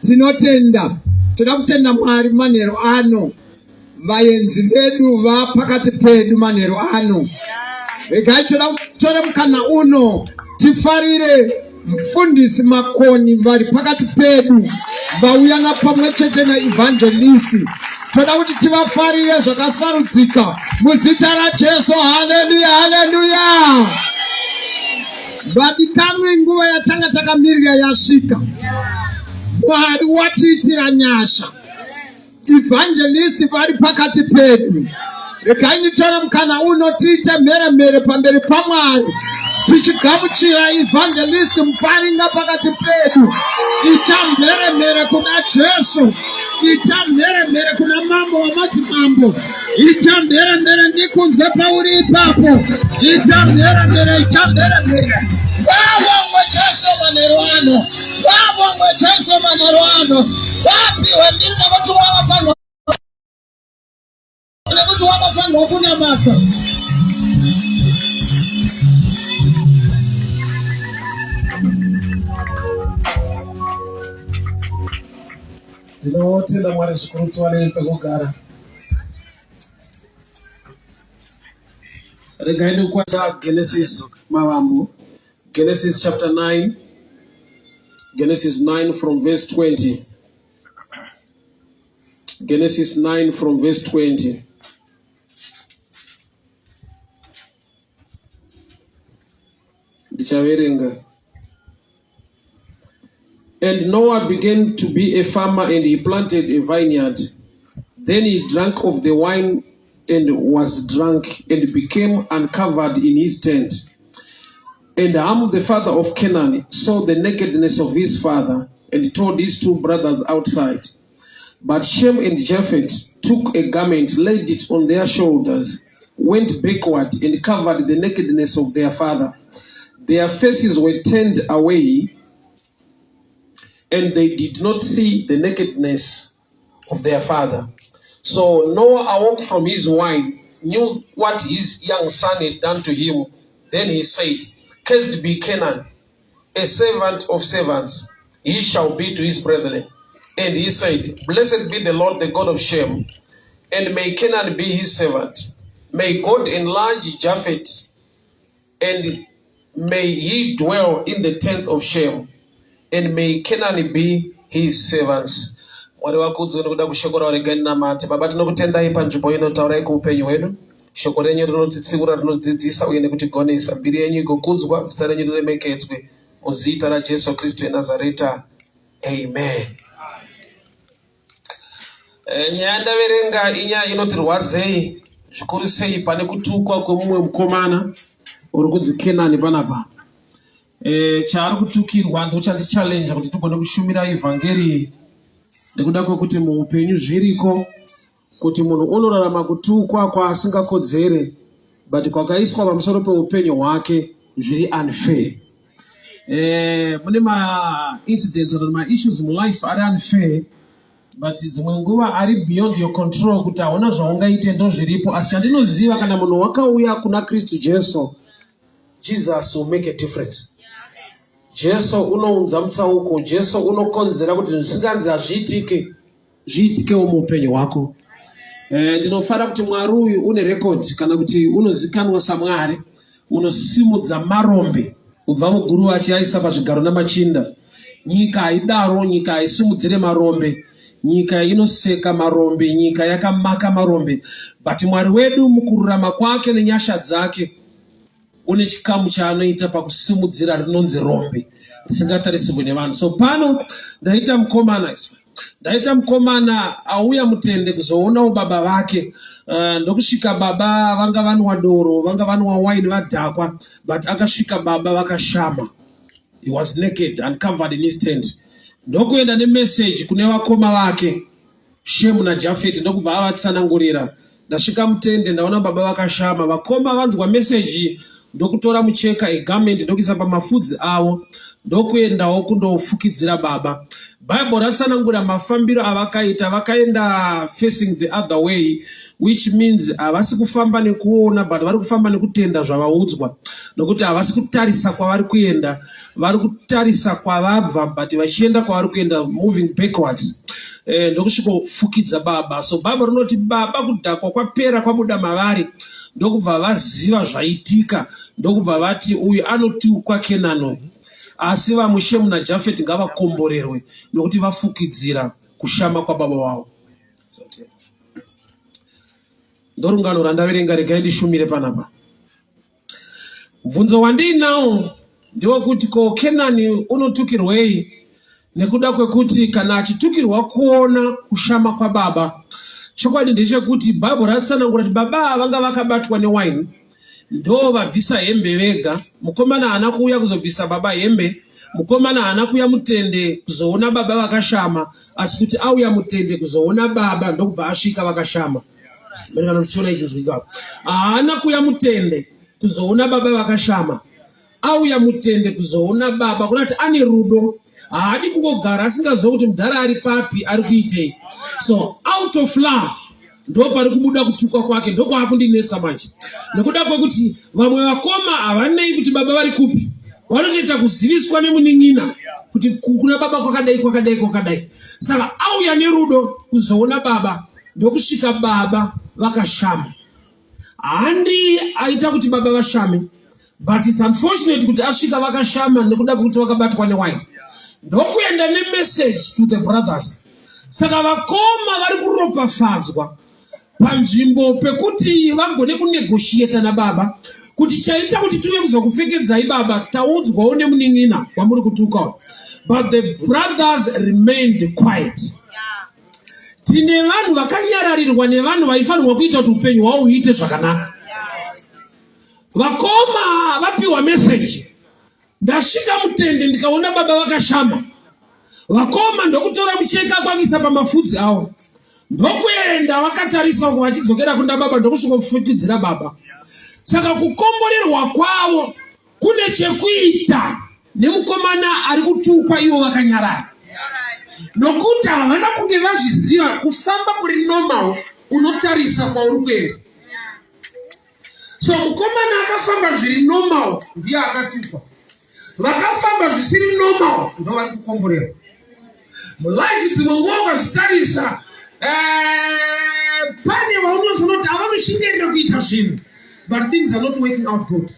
Tinotenda, toda kutenda Mwari manheru ano, vaenzi vedu vapakati pedu manheru ano. Regai toda kutora mukana uno tifarire Mfundisi Makoni vari pakati pedu vauya napamwe chete naEvangelist. Toda kuti tivafarire zvakasarudzika muzita raJesu. Haleluya, haleluya. Vadikanwi, nguva yatanga takamirira yasvika. Mwari watiitira nyasha. Evangelist vari pakati pedu. Regai nditore mukana uno tiite mheremhere pamberi paMwari tichigamuchira Evangelist Muparinga pakati pedu. Ita mheremhere kuna Jesu, ita mheremhere kuna Mambo wamadzimambo, ita mheremhere ndikunzwe pauri ipapo, ita mheremhere, ita mheremhere. Vavongwe Jesu manheru ano. Vavongwe Jesu manheru ano. Vapiwe mbiri nekuti wavafanirwa nekuti wakafanirwa kunamatwa. Ndinotenda Mwari zvikuru tiwane pekugara. Regai ndikukwanisa Genesis mavambo. Genesis chapter 9. Genesis 9 from verse 20. Genesis 9 from verse 20. Ndichaverenga. And Noah began to be a farmer and he planted a vineyard. Then he drank of the wine and was drunk and became uncovered in his tent. And Ham, the father of Canaan, saw the nakedness of his father and told his two brothers outside. But Shem and Japheth took a garment, laid it on their shoulders, went backward and covered the nakedness of their father. Their faces were turned away, and they did not see the nakedness of their father. So Noah awoke from his wine, knew what his young son had done to him. Then he said, Cursed be Canaan, a servant of servants, he shall be to his brethren. And he said, Blessed be the Lord, the God of Shem, and may Canaan be his servant. May God enlarge Japheth, and may he dwell in the tents of Shem, and may Canaan be his servants. Mwari vakudzwe nekuda kushoko ravo regai ndinamate. Baba tinokutendai panzvimbo ino taurai kuupenyu hwedu. Shoko renyu rinotitsiura, rinodzidzisa uye nekutigonesa. Mbiri yenyu igokudzwa, zita renyu riremekedzwe. Muzita raJesu Kristu weNazareta. Amen. Eh, nyaya yandaverenga inyaya inotirwadzei zvikuru sei pane kutukwa kwemumwe mukomana uri kunzi Kenani panapa. E, chaari kutukirwa ndochandichallenge kuti tigone kushumira ivhangeri nekuda kwekuti muupenyu zviriko kuti munhu unorarama kutukwa kwaasingakodzere but kwakaiswa pamusoro peupenyu hwake zviri unfair. Eh, mune maincidents or maissues mulife ari unfair but dzimwe nguva ari beyond your control kuti hauna zvaungaite ndozviripo asi chandinoziva kana munhu wakauya kuna kristu jesu jesus will make a difference jesu unounza mutsauko jesu unokonzera kuti zvisinganzi hazviitike zviitikewo muupenyu hwako eh, ndinofara kuti mwari uyu une record kana kuti unozikanwa samwari unosimudza marombe kubva muguruva achiaisa pazvigaro namachinda nyika haidaro nyika haisimudzire marombe nyika inoseka marombe nyika yakamaka marombe but mwari wedu mukururama kwake nenyasha dzake une chikamu chaanoita pakusimudzira rinonzi rombe risingatarisirwe nevanhu so pano ndaita mukomana ndaita mukomana auya mutende kuzoonawo baba vake uh, ndokusvika baba vanga vanwa doro vanga vanwa waini vadhakwa but akasvika baba vakashama he was naked and covered in his tent ndokuenda nemeseji kune vakoma vake Shemu naJafeti ndokubva avatsanangurira. Ndasvika mutende ndaona baba vakashama. Vakoma vanzwa meseji ndokutora mucheka a garment ndokuisa pamafudzi avo ndokuendawo kundofukidzira baba. Bible ratsanangura mafambiro avakaita, vakaenda facing the other way which means havasi kufamba nekuona but vari kufamba nekutenda zvavaudzwa nokuti havasi kutarisa kwavari kuenda vari kutarisa kwavabva but vachienda kwavari kuenda moving backwards eh, ndokusvikofukidza baba so bible rinoti baba kudhakwa kwapera kwabuda mavari ndokubva vaziva zvaitika ndokubva vati uyu anotukwa kenani asi vamwe shemu najafeti ngavakomborerwe nokuti vafukidzira kushama kwababa wavo ndorungano randaverenga regai ndishumire panapa Mubvunzo wandiinawo ndewekuti ko Kenani unotukirwei nekuda kwekuti kana achitukirwa kuona kushama kwababa chokwadi ndechekuti bhaibheri ratsanangura kuti baba ava vanga vakabatwa newaini ndo vabvisa hembe vega mukomana haana kuuya kuzobvisa baba hembe mukomana haana kuuya mutende kuzoona baba vakashama asi kuti auya mutende kuzoona baba ndokubva asvika vakashama kana ndichiona ichinzwika haana kuuya mutende kuzoona baba vakashama auya mutende kuzoona baba kuna kuti ane rudo haadi kungogara asingaziva kuti mudhara ari papi ari kuitei so out of love ndo pari kubuda kutukwa kwake ndokwakundinetsa manje nekuda kwekuti vamwe vakoma havanei kuti baba vari kupi vanotoita kuziviswa nemunin'ina kuti kuna baba kwakadai kwakadai kwakadai saka auya nerudo kuzoona baba ndokusvika baba vakashama handi aita kuti baba vashame but its unfortunate kuti asvika vakashama nekuda kwekuti vakabatwa newine ndokuenda nemessage to the brothers saka vakoma vari kuropafadzwa panzvimbo pekuti vagone kunegoshiyeta nababa kuti chaita kuti tive kuzokupfekedzai baba taudzwawo nemunin'ina wamuri kutuka but the brothers remained quiet tine vanhu vakanyararirwa nevanhu vaifanirwa kuita kuti upenyu hwavo huite zvakanaka vakoma vapiwa meseji ndasvika mutende ndikaona baba vakashama vakoma ndokutora mucheka kwakuisa pamafudzi avo ndokuenda vakatarisa uko vachidzokera kunda baba ndokusvikofukidzira baba saka kukomborerwa kwavo kune chekuita nemukomana ari kutukwa ivo vakanyarara nokuti havana kunge vazviziva kufamba kuri normal unotarisa kwauri kuenda so mukomana akafamba zviri normal ndiye akatukwa vakafamba zvisiri normal ndo vari kukomborerwa mulife dzimwe nguva ukazvitarisa eh, pane vaunozonoti avanoshingerera kuita zvinhu but things are not working out good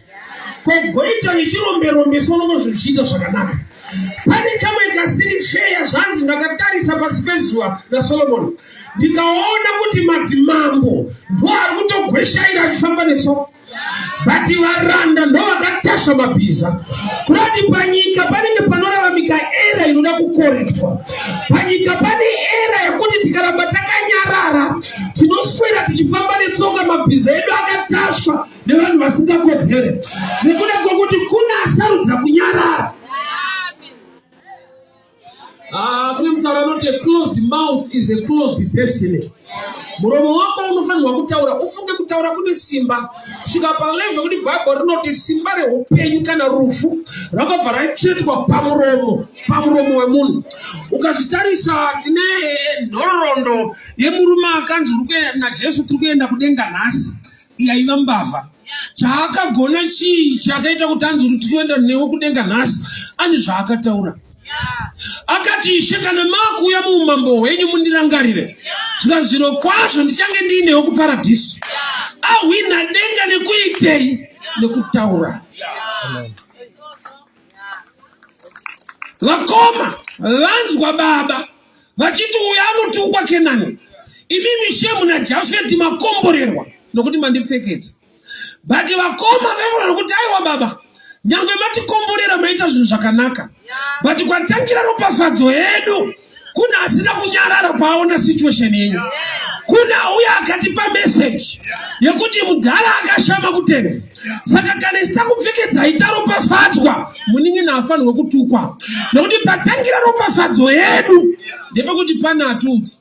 kogoita vechiromberombe sonongo zvichiita zvakanaka pane kamwe kasiri feya zvanzi ndakatarisa pasi pezuva nasolomoni ndikaona kuti madzimambo ndo ari kutogweshaira achifamba netsoka but varanda ndo vakatasva mabhiza kurati panyika panenge panoraramika era inoda kukorektwa panyika pane era yekuti tikaramba takanyarara tinoswera tichifamba netsoka mabhiza edu akatasva nevanhu vasingakodzere nekuda kwekuti kuna asarudza kunyarara Ah, kune mutauro anoti a closed mouth is a closed destiny muromo wako unofanirwa kutaura ufunge kutaura kune simba svika palevel yekuti bhaibheri rinoti simba reupenyu kana rufu rakabva rachetwa pamuromo pamuromo wemunhu ukazvitarisa tine eh, nhororondo yemurume akanzi najesu tiri kuenda kudenga nhasi yaiva mbavha chaakagona chii chakaita kuti anzi uri tikuenda newe kudenga nhasi ane zvaakataura akati ishe kana maakuuya muumambo hwenyu mundirangarire zvika zviro kwazvo ndichange ndiinewo kuparadhiso ahwina denga nekuitei nekutaura vakoma vanzwa baba vachiti uyo anotukwa kenani imimi shemu najafeti makomborerwa nokuti mandipfekedza but vakoma vaivona nokuti aiwa baba nyange matikomborera maita zvinhu zvakanaka but kwatangira ropafadzo yedu kuna asina kunyarara paaona situation yenyu kuna uya akatipa message yekuti mudhara akashama kutenda saka kana isi takupfekedzai taropafadzwa munin'ina afanirwe kutukwa nekuti patangira ropafadzo yedu ndepekuti pane atiudza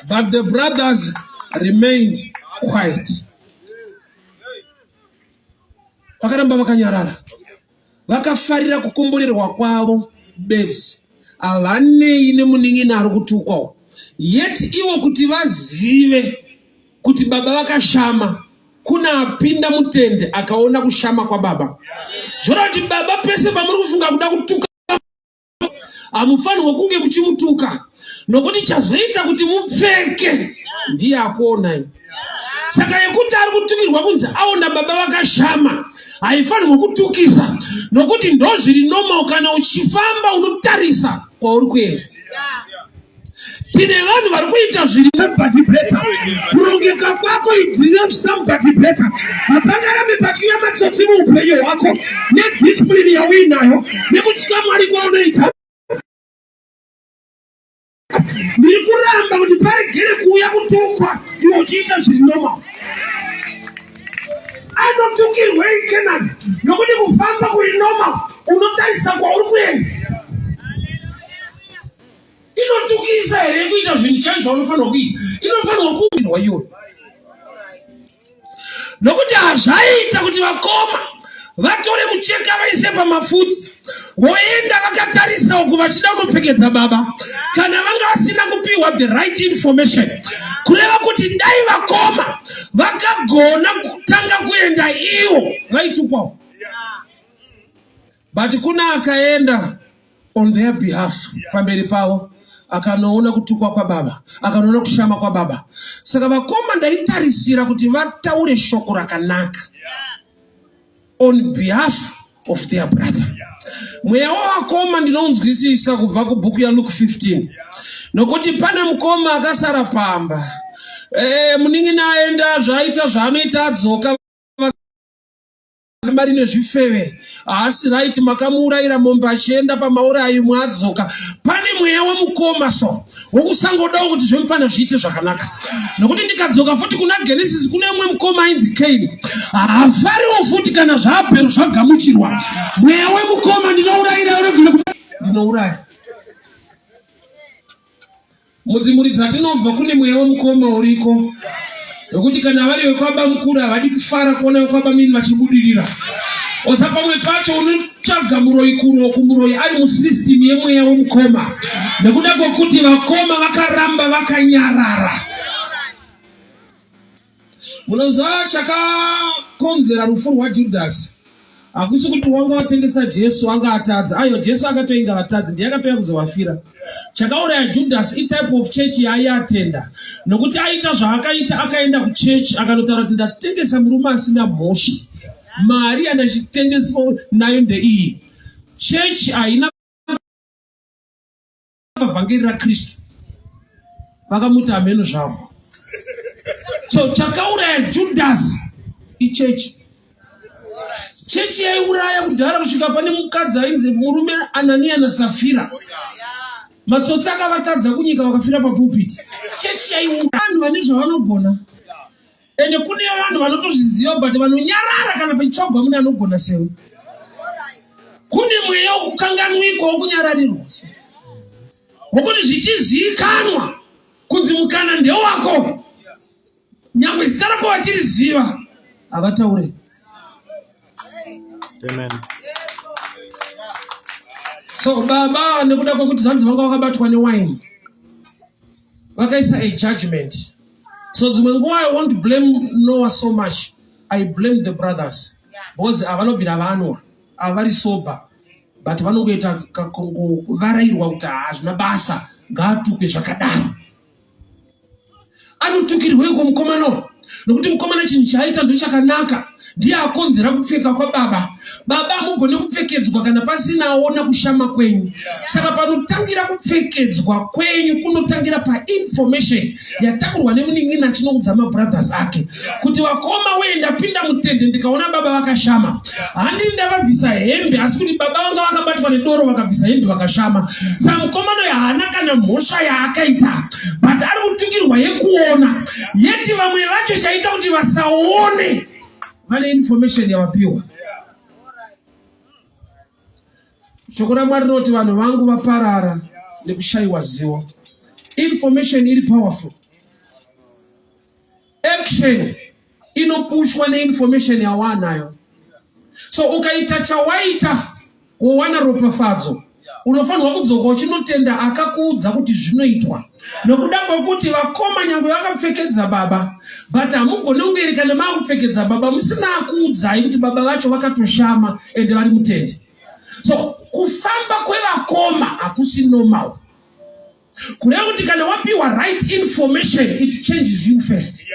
but the brothers remained quiet. Vakaramba vakanyarara. Vakafarira kukomborerwa kwavo bedzi. Havanei nemunin'ina ari kutukwawo. Yet ivo kuti vazive kuti baba vakashama kuna apinda mutende akaona kushama kwababa. Zvoreva kuti baba pese pamuri kufunga kuda kutuka hamufanirwe kunge muchimutuka nokuti chazoita kuti mupfeke ndiye akuonai saka yekuti ari kutukirwa kunzi aona baba vakashama haifanirwe kutukisa nokuti ndozviri normal kana uchifamba unotarisa kwauri kuenda tine vanhu vari kuita zviri somebody better kurongeka kwako it deserves somebody better hapangarambe pachiuya matsotsi muupenyu hwako nediscipline yauinayo nekutya mwari kwaunoita ndiri kuramba kuti paregere kuuya kutukwa iwe uchiita zviri normal anotukirwei kenani nokuti kufamba kuri normal unotarisa kwauri kuenda inotukisa here kuita zvinhu chaizvo zvaunofanirwa kuita inofanirwa kuirwa iwe nokuti hazvaiita kuti vakoma vatore mucheka vaise pamafudzi voenda vakatarisa uku vachida kunopfekedza baba kana vanga vasina kupiwa the right information kureva kuti dai vakoma vakagona kutanga kuenda ivo vaitukwawo but kuna akaenda on their behalf pamberi pavo akanoona kutukwa kwababa akanoona kushama kwababa saka vakoma ndaitarisira kuti vataure shoko rakanaka on behalf of their brother mweya wavakoma ndinounzwisisa kubva kubhuku yaluke 15 nokuti pane mukoma akasara pamba e, munin'ina aenda zvaaita zvaanoita adzoka mari nezvifeve haasi right makamuurayira mombe achienda pamaurayi mwadzoka pane mweya wemukoma so wokusangodawo kuti zvemufana zviite zvakanaka nokuti ndikadzoka futi kuna genesis kune umwe mukoma ainzi kaini haafariwo futi kana zvaabhero zvagamuchirwa mweya wemukoma ndinourayira uregere ndinouraya Mudzimhuri dzatinobva kune mweya wemukoma uriko wekuti kana vari vekwabamukuru havadi kufara kuona vekwabamini vachibudirira. Osa pamwe pacho unotsvaga muroyi kuroku muroyi ari musystem yemweya wemukoma nekuda kwekuti vakoma vakaramba vakanyarara. Munoziva chakakonzera rufu rwaJudhasi hakusi kuti wanga watengesa Jesu anga atadza. Aiwa, Jesu akatoinga vatadzi, ndiye akatouya kuzovafira. Chakauraya Judhasi itype of church yaaiatenda, nokuti aita zvaakaita, akaenda kuchechi akanotaura kuti ndatengesa murume asina mhosva, mari yandachitengeswa nayo ndeiyi. Chechi haina vhangeri raKristu vakamuti hameno zvavo so chakauraya Judhasi ichechi chechi yaiuraya kudhara kusvika pane mukadzi ainzi murume Anania naSafira matsotsi akavatadza kunyika vakafira papulpit chechi yaiuraya vanhu vane zvavanogona ende kune vanhu vanotozviziva but vanonyarara kana pachitsvagwa mune anogona sewe kune mweya wokukanganwikwa wokunyararirwa wokuti zvichizivikanwa kunzi mukana ndewako nyangwe zita rako vachiriziva havataure Amen. So baba nekuda kwekuti zvanzi vanga vakabatwa newaini vakaisa a judgment so dzimwe nguva i won't blame noah so much i blame the brothers because havanobvira vanwa avari sober but vanongoita kakungovarairwa kuti hazvina basa ngaatukwe zvakadaro anotukirweiko mukomana uyu nokuti mukomana chinhu chaaita ndochakanaka ndiye akonzera kupfeka kwababa baba hamugone kupfekedzwa kana pasina aona kushama kwenyu saka panotangira kupfekedzwa kwenyu kunotangira painformation yatakurwa nemunin'ina achinoudza mabrothers ake kuti vakoma wee ndapinda mutende ndikaona baba vakashama handini ndavabvisa hembe asi kuti baba vanga vakabatwa nedoro vakabvisa hembe vakashama saka mukomana uyo haana kana mhosva yaakaita but ari kutukirwa yekuona yeti vamwe vacho chaita kuti vasaone vane information yavapiwa shoko ramwari rinoti vanhu vangu vaparara nekushayiwa zivo information iri powerful action inopushwa neinformation yawanayo. So ukaita chawaita wowana ropafadzo, unofanirwa kudzoka uchinotenda akakuudza kuti zvinoitwa, nokuda kwekuti vakoma nyangwe vakapfekedza baba, but hamugone kunge kana maakupfekedza baba musina akuudzai kuti baba vacho vakatoshama ende vari mutendi. So kufamba kwevakoma hakusi normal. Kureva kuti kana wapiwa right information, it changes you first.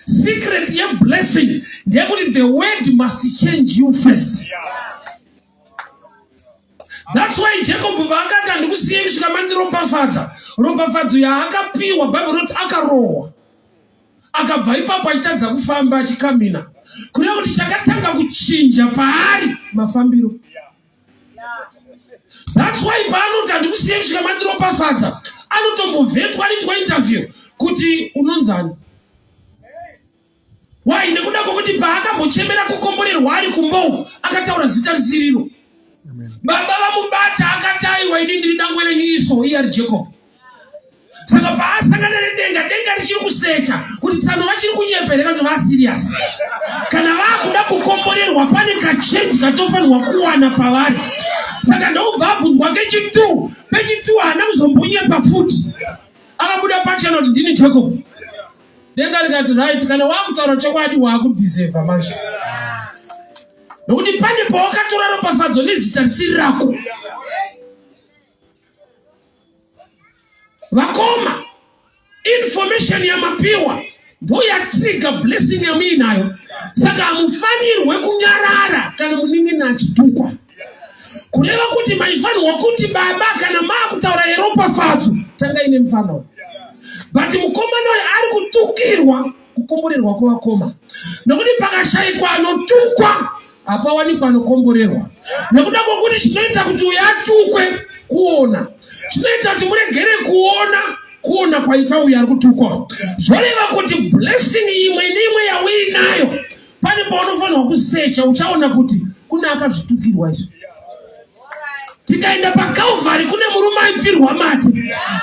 Secret yeblessing ndeyekuti the word must change you first. That's why Jacob vaakati handikusiyei kusvika mandiropafadza. Ropafadzo yaakapiwa, Bible rinoti akarohwa, akabva ipapo achitadza kufamba achikamina. Kureva kuti chakatanga kuchinja paari mafambiro. That's why paanoti handikusiyei kusvika mandiropafadza, anotombovhetwa anoitwa interview kuti unonzani. Why? Nekuda kwekuti paakambochemera kukomborerwa ari kumba uku akataura zita risiriro. Baba vamubata akati aiwa, ini ndiri dangwe renyu Iso, iye ari Jacob. Saka paasangana nedenga, denga richiri kusecha kuti tsano vachiri kunyeperera kuti vasirias. Kana vakuda kukomborerwa pane kachenji katofanirwa kuwana pavari. Saka ndokubva abvunzwa kechitu, pechitu haana kuzombonyepa futi. Akabuda pachena kuti ndini Jacob. Denga rikati right, kana wakutaura chokwadi waakudhisevha manje, nokuti pane pawakatora ropafadzo nezita risiri rako. Vakoma, information yamapiwa ndo yatrigger blessing yamuinayo. Saka hamufanirwe kunyarara kana munin'ina achitukwa. Kureva kuti maifanirwa kuti baba kana maakutaura yeropafadzo tangai nemufana. But mukomana uyu ari kutukirwa kukomborerwa kwevakoma, nokuti pakashayikwa anotukwa hapawanikwa anokomborerwa. Nekuda kwokuti chinoita kuti uyu atukwe kuona, chinoita kuti muregere kuona kuona kwaita uyu ari kutukwa. Zvoreva kuti blessing imwe neimwe yauinayo pane paunofanirwa kusecha, uchaona kuti kune akazvitukirwa izvi. Tikaenda paCalvary kune murume aipfirwa mate,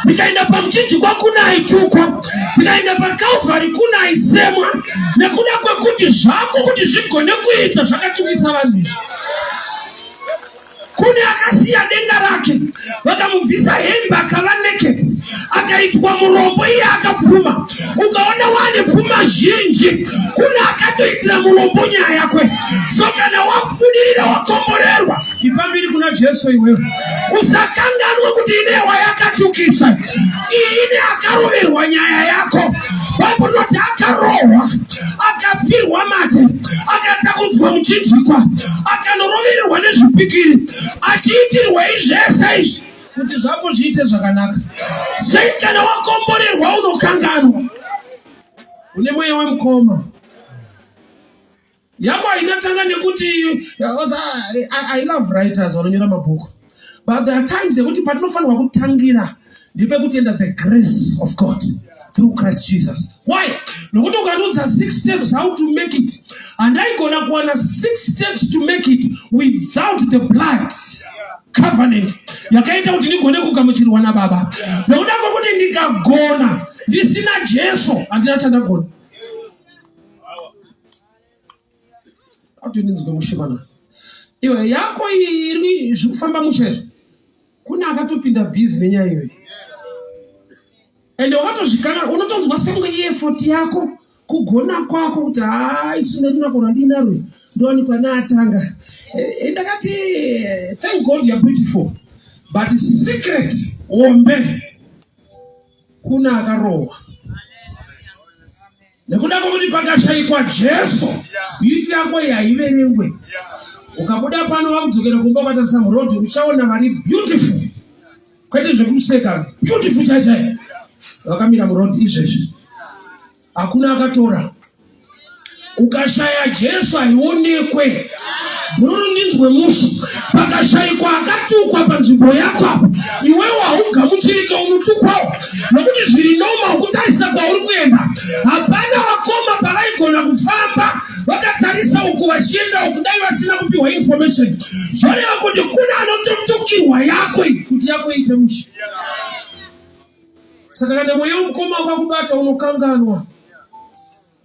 tikaenda pamuchinjikwa kune aitukwa, tikaenda paCalvary kune aisemwa, nekuda kwekuti zvako kuti zvigone kuita zvakatukisa vanhu izvi. Kune akasiya denga rake, vakamubvisa hembe akava naked, akaitwa murombo iye akapfuma. Ukaona wane pfuma zhinji, kune akatoitira murombo nyaya yakwe. So kana wabudirira wakomborerwa, ipa mbiri kuna Jesu iwewe. Usakanganwe kuti ine wayakatukisa, iyi ine akaroverwa nyaya yako. Bible rinoti akarohwa, akapfirwa mate, akatakudzwa muchinjikwa, akanorovererwa nezvipikiri, achiitirwa izvese izvi kuti zvako zviite zvakanaka. Sei kana wakomborerwa unokanganwa? Une mweya wemukoma yako hainatanga nekuti I love writers vanonyora mabhuku, but there are times yekuti patinofanirwa kutangira ndepekutenda the grace of God through Christ Jesus. Why? Nokuti ukandiudza 6 steps how to make it, handaigona kuwana 6 steps to make it without the blood covenant yakaita kuti ndigone kugamuchirwa nababa. Nokuda kwekuti ndikagona ndisina Jesu handina chandagona. Kuti ndinzwe mushe pana iwe yako iyi iri zvikufamba mushe izvi, kune akatopinda bhizi nenyaya iyoyi, ende wakatozvikana unotonzwa sekunge ieffort yako, kugona kwako, kuti haa, isu ndinakona ndinaro ndowanikwa naatanga. Ndakati thank God you're beautiful, but secret hombe kuna akarohwa, nekuda kwekuti pakashayikwa Jesu beauty yako haiverengwe. Ukabuda pano wakudzokera kumba ukatarisa muroad, uchaona vari beautiful, kwete zvekuseka, beautiful chai chai, vakamira muroad izvezvi, hakuna akatora. Ukashaya Jesu haionekwe. Bhururu, ndinzwe mushi, pakashayikwa akatukwa panzvimbo yako apo, iwewo haugamuchirike, unotukwawo, nokuti zviri noma ukutarisa kwauri kuenda. Hapana vakoma pavaigona kufamba vakatarisa uku vachienda uku dai vasina kupiwa information. Zvoreva kuti kune anototukirwa yako iyi kuti yako iite mushe. Saka kana mweya womukoma wakakubata unokanganwa.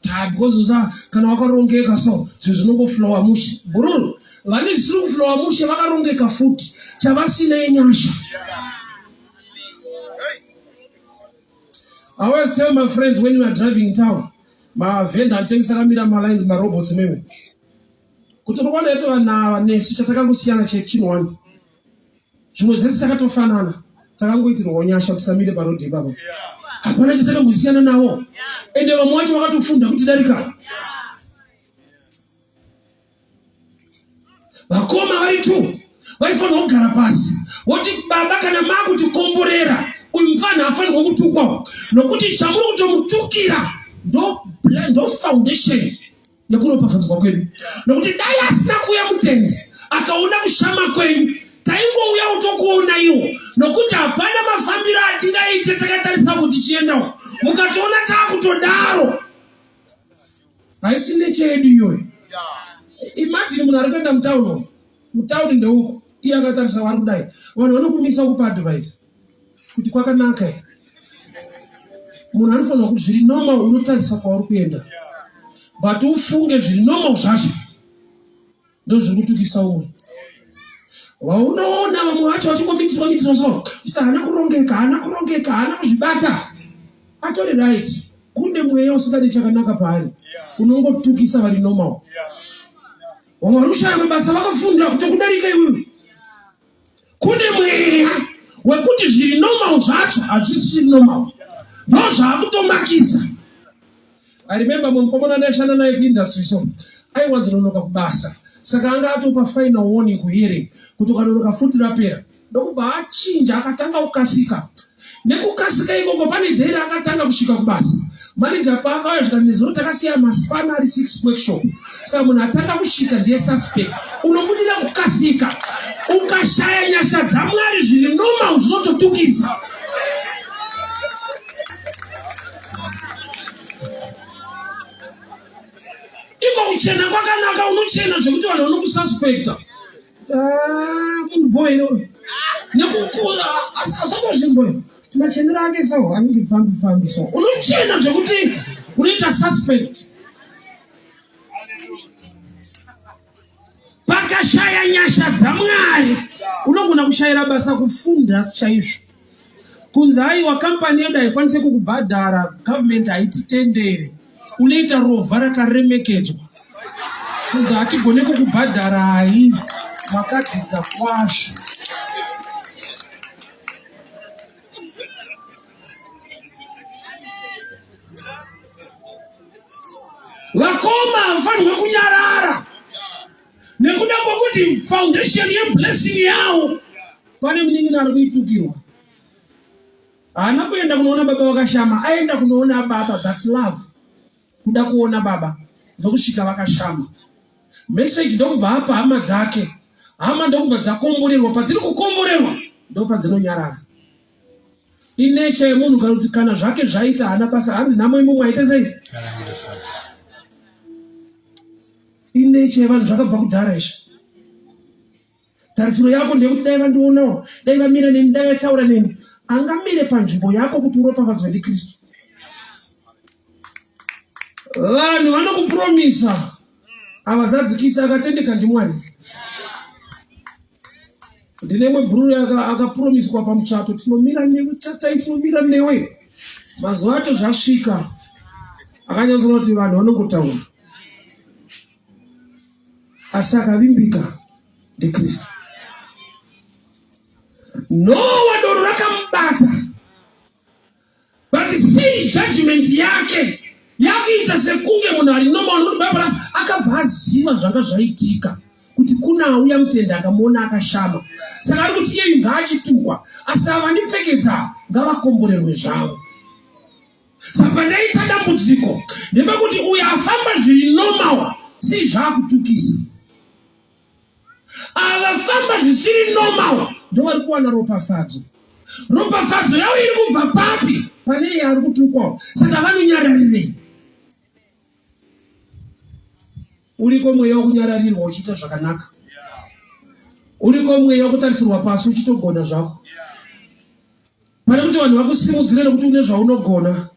Ta because usa kana wakarongeka so zvinhu zvinongoflowa mushe. Bhururu vane zvisiri kuflowa mushe vakarongeka futi chavasina inyasha. I always tell my friends when we are driving in town, mavhenda anotengesa akamira malines marobots meme kuti unoona yeto vanhu ava nesu chatakangosiyana chinhu wani zvimwe zvese takatofanana takangoitirwawo nyasha tisamire parodhi ipapo hapana chatakambosiyana navo ende vamwe vacho vakatofunda kuti darika vakoma vari tu vaifanirwa kugara pasi voti baba kana makutikomborera uyu mupfanha afanirwa kutukwa nokuti chamuri kutomutukira ndo, ndo foundation nekuropafadzwa kwedu nokuti dai asina kuuya mutende akaona kushama kwenyu taingouya kutokuona iwo nokuti hapana mafambiro atingaite takatarisa kuti chiendawo mukatoona taakutodaro haisi nechedu iyoyo imagine munhu ari kuenda mutauni mutauni ndeuko iye akatarisa vari kudai vanhu vanokumisa kupa advice kuti kwakanaka here munhu anofanirwa kuti zviri normal unotarisa kwauri kuenda but ufunge zviri normal zvacho ndozviri kutukisa umwe waunoona vamwe vacho vachingomitiswa mitiswa so kuti haana kurongeka haana kurongeka haana kuzvibata atori right kune mweya usingadi chakanaka paari unongotukisa vari normal vamwe vari kushaya mabasa vakafundira kutokudarika iwewe Kune mweya wekuti zviri normal zvacho hazvisiri normal, ndozvaakutomakisa. I remember mumwe mukomana ndaishanda naye kuindustry so aiwanzononoka kubasa saka anga atopa final warning kuhearing kuti ukanonoka futi rapera ndokubva achinja akatanga kukasika nekukasika ikoko pane dheri akatanga kusvika kubasa manager paakauya zvikanzi nezuro takasiya maspana ari six workshop saka munhu atanga kusvika ndiye suspect unobudira kukasika ukashaya nyasha dzamwari zviri normal zvinototukisa iko kuchena kwakanaka unochena zvekuti vanhu vanokususpecta Ah, munhu bho here uyu nekukura asatozvinzwa uyu machenero ake so anenge pfambi pfambi so unochena zvekuti unoita suspect pakashaya nyasha dzamwari unogona kushayira basa kufunda chaizvo kunzi aiwa kampani yedu haikwanise kukubhadhara government haititendere unoita rovha rakaremekedzwa kunzi hatigone kukubhadharai makadzidza kwazvo vakoma havafanirwe kunyarara nekuda kwekuti foundation yeblessing yawo pane munin'ina ari kuitukirwa haana kuenda kunoona baba vakashama aenda kunoona baba thats love kuda kuona baba ndokusvika vakashama message ndokubva apa hama dzake hama ndokubva dzakomborerwa padziri kukomborerwa ndopadzinonyarara inecha yemunhu kana kuti kana zvake zvaita haana basa hanzi nhamo imumwe aite sei inecha yevanhu zvakabva kudhara izvi Tarisiro yako ndeyekuti dai vandionawo, dai vamira neni, dai vataura neni. Angamire panzvimbo yako kuti uropafadzwe ndiKristu. Vanhu vanokupromisa havazadzikisi, akatendeka ndiMwari. Ndine imwe bhururu akapromiswa pamuchato, tinomira newe tatai, tinomira newe. Mazuva acho zvasvika, akanyatsoona kuti vanhu vanongotaura asi akavimbika ndiKristu. Nowa doro rakamubata, but sei judgment yake yakuita sekunge munhu ari normal nokuti Bible rati akabva aziva zvanga zvaitika kuti kuna auya mutende akamuona akashama saka ari kuti iyeyu ngaachitukwa asi ava vandipfekedza ngavakomborerwe zvavo Saka pandaita dambudziko ndepekuti uyo afamba zviri normal sei zvaakutukisa. Ava famba zvisiri normal ndovari kuwana ropafadzo. Ropafadzo yavo iri kubva papi pane iye ari kutukwawo. Saka vanonyararirei? Uriko mweya wekunyararirwa uchiita zvakanaka. Uriko mweya wekutarisirwa pasi uchitogona zvako. Pane kuti vanhu vakusimudzire nekuti une zvaunogona,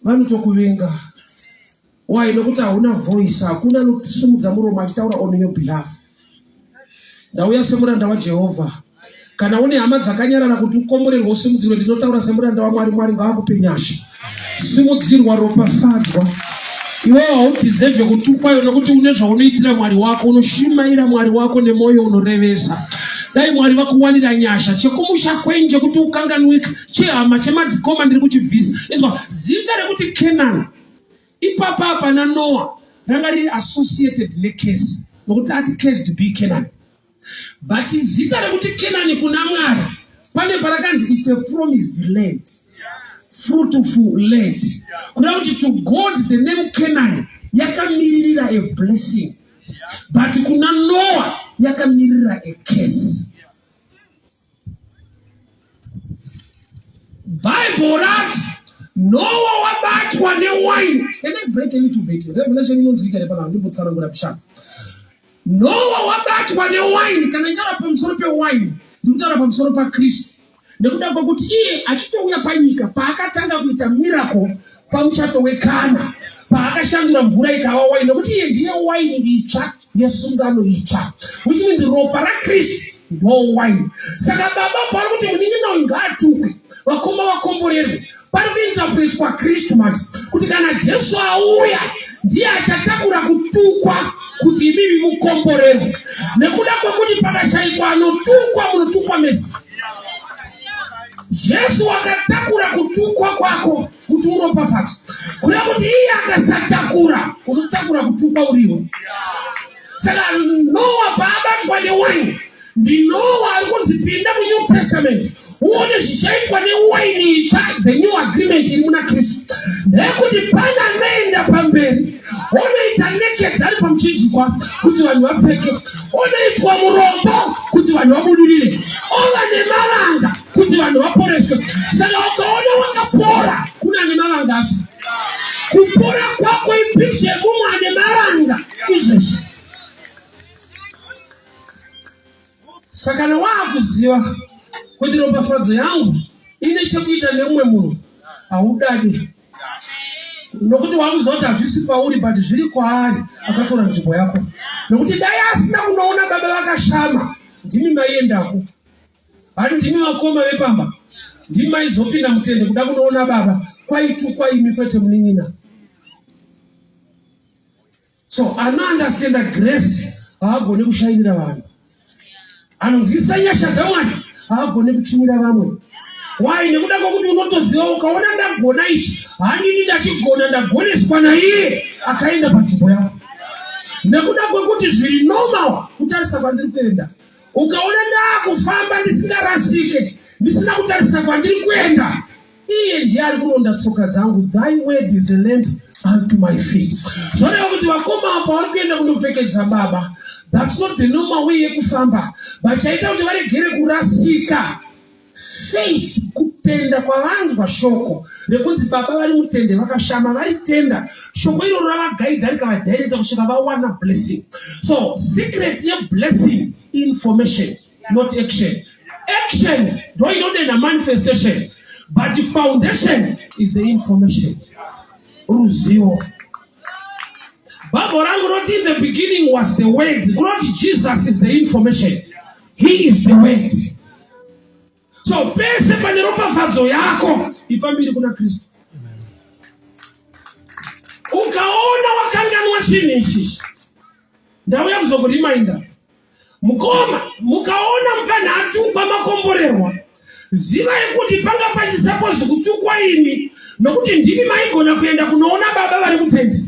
vanotokuvenga. Why? Nokuti hauna voice, hakuna anosimudza muromo achitaura on your behalf. Ndauya semuranda waJehovha. Kana une hama dzakanyarara kuti ukomborerwe usimudzirwe, ndinotaura semuranda waMwari. Mwari ngaakupe nyasha. Simudzirwa, ropafadzwa. Iwe haudhizevhe kutukwayo nokuti une zvaunoitira Mwari wako, unoshimaira Mwari wako nemwoyo unorevesa. Dai Mwari vakuwanira nyasha. Chekumusha kwenyu chekuti ukanganwika, chehama, chemadzikoma ndiri kuchibvisa. Inzwa, zita rekuti Kenani ipapa pana Noah ranga riri associated necase nokuti ati cursed be Canaan. But zita rekuti Kenani kuna Mwari pane parakanzi it's a promised land, fruitful land. Kuda kuti to God the name Canaan yakamiririra a blessing, but kuna Noah yakamiririra a curse. Bible rati Noah wabatwa newine. Can I break a little bit? Revelation inonzwika nepana ndimbotsanangura kushanda. Noah wabatwa newine. Kana nditaura pamusoro pewine, ndikutaura pamusoro paKristu. Nekuda kwekuti iye achitouya panyika paakatanga kuita miracle pamuchato wekana paakashandura mvura ikava waini nokuti iye ndiye waini itsva yesungano itsva which means ropa rakristu ndo waini saka baba pari kuti munin'ina uyu ngaatukwe vakoma vakomborerwe pari kuinterpretwa kristu manje kuti kana jesu auya ndiye achatakura kutukwa kuti imimi mukomborerwe nekuda kwekuti pakashaikwa anotukwa munotukwa mesi jesu akatakura kutukwa kwako kuti uropafadzwe kuda kuti iye akasatakura unotakura kutukwa uriwe saka noa paabatwa newaini ndinoa ari kunzi pinda munew testament uone zvichaitwa newaini itsva the new agreement iri muna kristu ndeyekuti pane anoenda pamberi onoita naked ari pamuchinjikwa kuti vanhu vapfeke onoitwa murombo kuti vanhu vabudirire ova nemavanga kuti vanhu vaporeswe saka ukaona wakapora kune ane mavanga acho kupora kwako ipicha yemumwe ane mavanga izvezvi saka kana waakuziva kuti ropafadzo yangu ine chekuita neumwe munhu haudadi nokuti wakuziva kuti hazvisi pauri but zviri kwaari akatora nzvimbo yako nokuti dai asina kunoona baba vakashama ndimi maiendako Vari ndimi vakoma vepamba, ndimi maizopinda mutende kuda kunoona baba, kwaitukwa imi kwete munin'ina. So anounderstanda grace haagone kushainira vanhu, anonzwisisa nyasha dzaMwari haagone kutsvinyira vamwe. Why? Nekuda kwekuti unotoziva ukaona ndagona ichi, handini ndachigona, ndagoneswa naiye akaenda panzvimbo yako. Nekuda kwekuti zviri normal kutarisa kwandiri kuenda Ukaona ndaakufamba ndisingarasike, ndisina kutarisa kwandiri kuenda, iye ndiye ari kuronda tsoka dzangu. Thy word is a lamp unto my feet. Zvoreva kuti vakoma apa vari kuenda kundopfekedza baba. That's not the normal way yekufamba. Vachaita kuti varegere kurasika. Faith, kutenda kwavanzwa shoko rekunzi baba vari mutende vakashama, varitenda shoko iroro ravagaidha rikavadirecta kusvika vawana blessing. So secret yeblessing information not action. Action ndo inodena manifestation but the foundation is the information, ruzivo. Bible rangu roti in the beginning was the word, kunoti Jesus is the information, he is the word. So pese pane ropafadzo yako ipa mbiri kuna Kristu. Ukaona wakanganwa chinhu ichichi, ndauya kuzokurimainda mukoma. Mukaona mupfanha atukwa makomborerwa, zivai kuti panga pachisapozi kutukwa imi, nokuti ndimi maigona kuenda kunoona baba vari mutendi.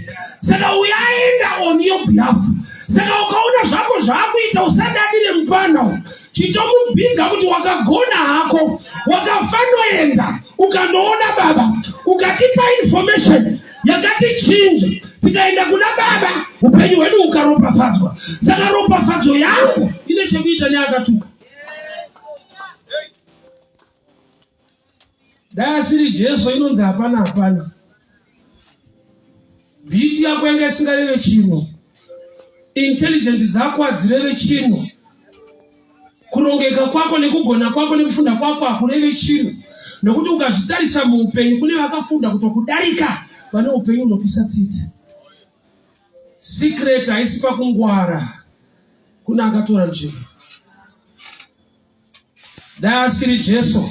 Saka uyo aenda on your behalf. Saka ukaona zvako zvaakuita, usadadire mupfana, chitomubhiga kuti wakagona hako, wakafanoenda ukandoona baba, ukatipa information yakatichinja, tikaenda kuna baba, upenyu hwedu hukaropafadzwa. Saka ropafadzo yangu ine chekuita neakatuka. Dai asiri Jesu inonzi hapana hapana. Beauty yako yanga isingareve chinhu, intelligence dzako hadzireve chinhu, kurongeka kwako nekugona kwako nekufunda kwako hakureve chinhu, nekuti ukazvitarisa muupenyu kune vakafunda kutokudarika vane upenyu unopisa tsitsi. Secret haisi pakungwara, kuna akatora nzvimbo. Dai asiri Jesu,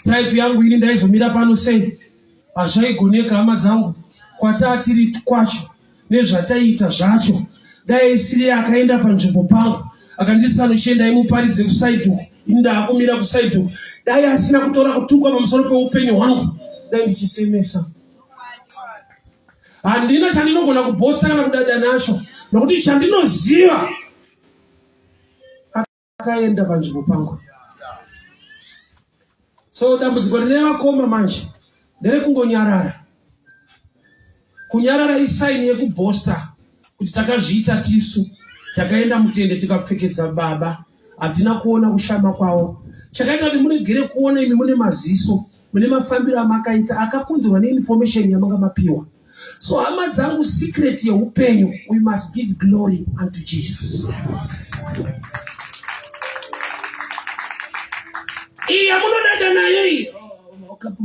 type yangu ini ndaizomira pano sei? Hazvaigoneka hama dzangu, kwataa tiri kwacho nezvataiita zvacho. Dai isiri akaenda panzvimbo pangu akanditi tsano chiendai muparidze kusaidi uko, ini ndaakumira kusaidi uko. Dai asina kutora kutukwa pamusoro peupenyu hwangu, dai ndichisemesa. Handina chandinogona kubhosta kana kudada nacho, nokuti chandinoziva akaenda panzvimbo pangu. So dambudziko rine vakoma manje nderekungonyarara. Kunyarara isaini yekubhosta kuti takazviita tisu, takaenda mutende tikapfekedza baba, hatina kuona kushama kwavo. Chakaita kuti muregere kuona imi mune maziso, mune mafambiro amakaita akakonzerwa neinformation yamanga mapiwa. So hama dzangu, secret yeupenyu, we must give glory unto Jesus. Iyi yamunodada nayo iyi,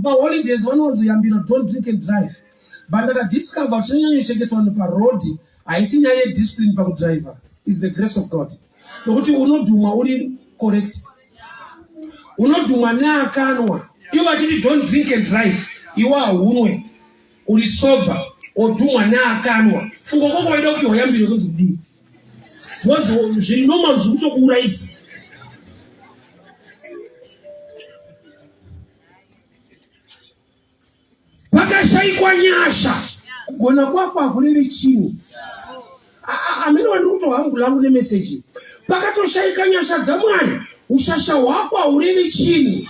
paholidays vanowanzoyambira don't drink and drive, but ndakadiscover kuti chinonyanyochengetwa vanhu paroad haisi nyaya yediscipline pakudriver, is the grace of God, nokuti unodhumwa uri correct, unodhumwa neakanwa. Ivo vachiti don't drink and drive, iwe haunwe, uri sober, odhumwa neakanwa. Funga kwako waida kupiwa yambiro yekunzi kudii, because zviri normal zviri kutokuurayisa. Pakashaikwa nyasha, kugona kwako hakurevi chinhu. Amene wandiri kutohambula angu nemeseji. Pakatoshaika nyasha dzaMwari, ushasha hwako haurevi chinhu.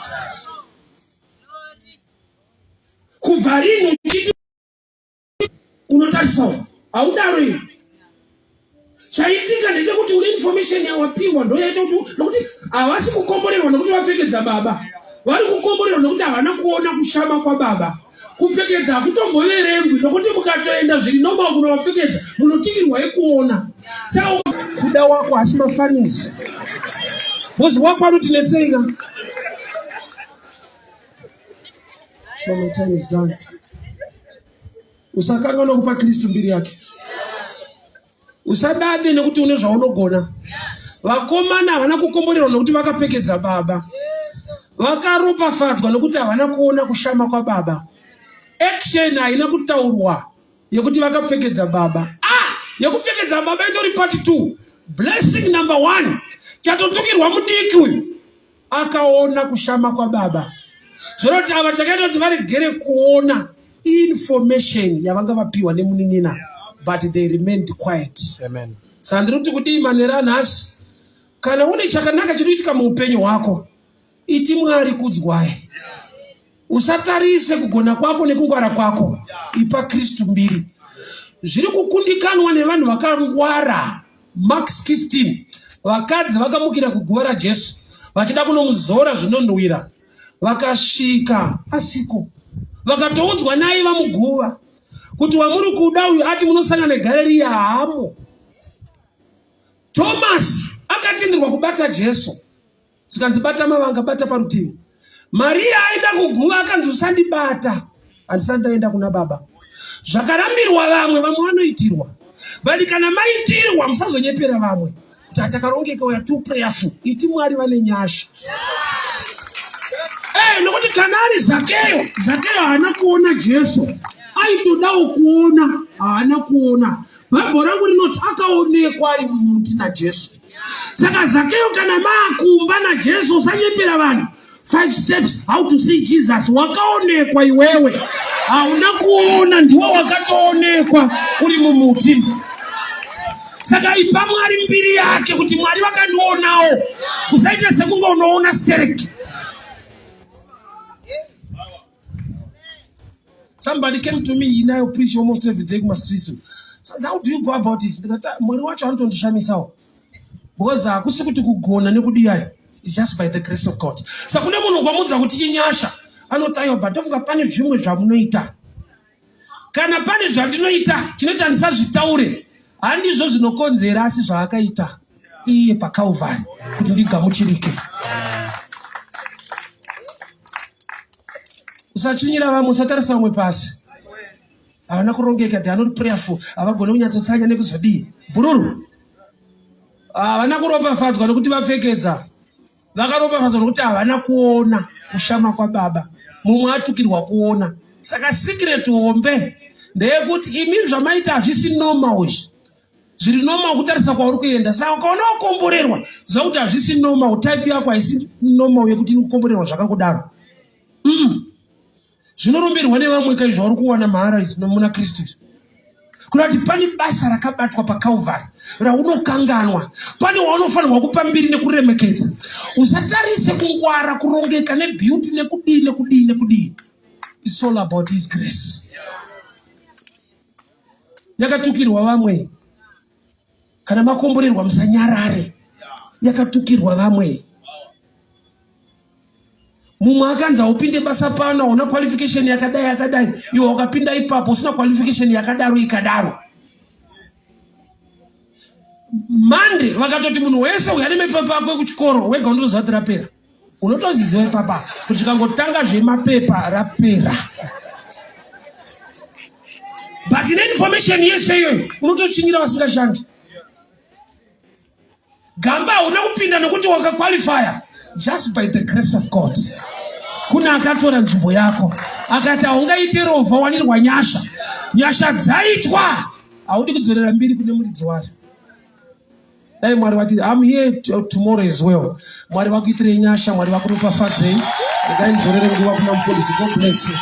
Kubva rini uchiti unotarisawo? Haudaro iwe. Chaitika ndechekuti une information yawapiwa ndoyaita kuti, nokuti havasi kukomborerwa nokuti vapfekedza baba, vari kukomborerwa nokuti havana kuona kushama kwababa. Kupfekedza hakutomboverengwi, nokuti mukatoenda zviri normal kunovapfekedza munotikirwa yekuona. Saka kuda wako hasi mafanisi, because wako anotinetseika. So my time is done. Usakanganwa kupa Kristu mbiri yake. Usadade nekuti une zvaunogona. Vakomana havana kukomborerwa nekuti vakapfekedza baba. Vakaropafadzwa nekuti havana kuona kushama kwababa. Action haina kutaurwa yekuti vakapfekedza baba. Yekupfekedza baba itori part 2. Blessing number 1. Chatotukirwa mudiki uyu. Akaona kushama kwababa. Zvoreva kuti ava chakaita kuti varegere kuona information yavanga vapiwa nemunin'ina, but they remained quiet. Amen. Saka ndiri kuti kudii manera anhasi, kana une chakanaka chiri kuitika muupenyu hwako, iti Mwari kudzwai. Usatarise kugona kwako nekungwara kwako, ipa Kristu mbiri. Zviri kukundikanwa nevanhu vakangwara. Mark 16, vakadzi vakamukira kuguva raJesu vachida kunomuzora zvinonhuwira, vakasvika asiko, vakatoudzwa naaiva muguva kuti wamuri kuda uyu ati munosangana neGareriya haamo. Tomasi akatenderwa kubata Jesu, zvikanzi bata mavanga, bata parutivi. Mariya aenda kuguva akanzi usandibata, handisati ndaenda kuna baba. Zvakarambirwa vamwe, vamwe vanoitirwa, but kana maitirwa musazonyepera vamwe kuti atakarongeka, we are too prayerful. Iti Mwari vane nyasha. Nokuti kana ari Zakeyo, Zakeyo haana kuona Jesu, aitodawo kuona, haana kuona. Bhaibheri rangu rinoti akaonekwa ari mumuti naJesu. Saka Zakeyo, kana maakumba naJesu, usanyepera vanhu. 5 steps how to see Jesus. Wakaonekwa iwewe, hauna kuona, ndiwe wakatoonekwa uri mumuti. Saka ipa Mwari mbiri yake kuti Mwari vakandionawo. Usaite sekunge unoona stereki. Somebody came to me, and I preach almost every day kuma streets. So how do you go about it? Ndikati, Mwari wacho anotondishamisawo. Because hakusi kuti kugona nekudiyayo. It's just by the grace of God. Saka kune munhu ukamudza kuti inyasha, anoti aiwa, but ndofunga pane zvimwe zvamunoita. Kana pane zvandinoita, chinoita ndisazvitaure, handizvo zvinokonzera, asi zvaakaita iye paCalvary kuti ndigamuchirike. Usachinyira vamwe, usatarisa vamwe pasi. Havana kurongeka, they are not prayerful, havagone kunyatsotsanya nekuzodii. Bhururu. Havana kuropafadzwa nekuti vapfekedza. Vakaropafadzwa nekuti havana kuona kushama kwababa. Mumwe atukirwa kuona. Saka secret hombe ndeyekuti imi zvamaita hazvisi normal izvi. Zviri normal kutarisa kwauri kuenda. Saka ukaona wakomborerwa, ziva kuti hazvisi normal, type yako haisi normal yekuti inokomborerwa zvakakudaro. Zvinorumbirwa nevamwe kai zvauri kuwana mahara izvi muna Kristu izvi. Kuda kuti pane basa rakabatwa paCalvary raunokanganwa, pane waunofanirwa kupa mbiri nekuremekedza. Usatarise kungwara, kurongeka nebeauty nekudii nekudii nekudii. It's all about his grace. Yakatukirwa vamwe. Kana makomborerwa musanyarare. Yakatukirwa vamwe. Mumwe akanzi haupinde basa pano, hauna qualification yakadai yakadai, iwe wakapinda ipapo usina qualification yakadaro ikadaro. Mande vakatoti munhu wese uya nemapepa ako ekuchikoro, wega unotoziva kuti rapera. Unotoziziva ipapa kuti zvikangotanga zvemapepa rapera. But neinformation yese iyoyo unotochinyira vasingashandi. Gamba hauna kupinda nekuti wakaqualifya, just by the grace of God. Kuna akatora nzvimbo yako akati haungaite rovha, wanirwa nyasha. Nyasha dzaitwa, haudi kudzorera mbiri kune muridzi wacho. Dai Mwari vati, I'm here tomorrow as well. Mwari vakuitirei nyasha, Mwari vakuropafadzei. Regai nzorere nguva kuna mufundisi. God bless you.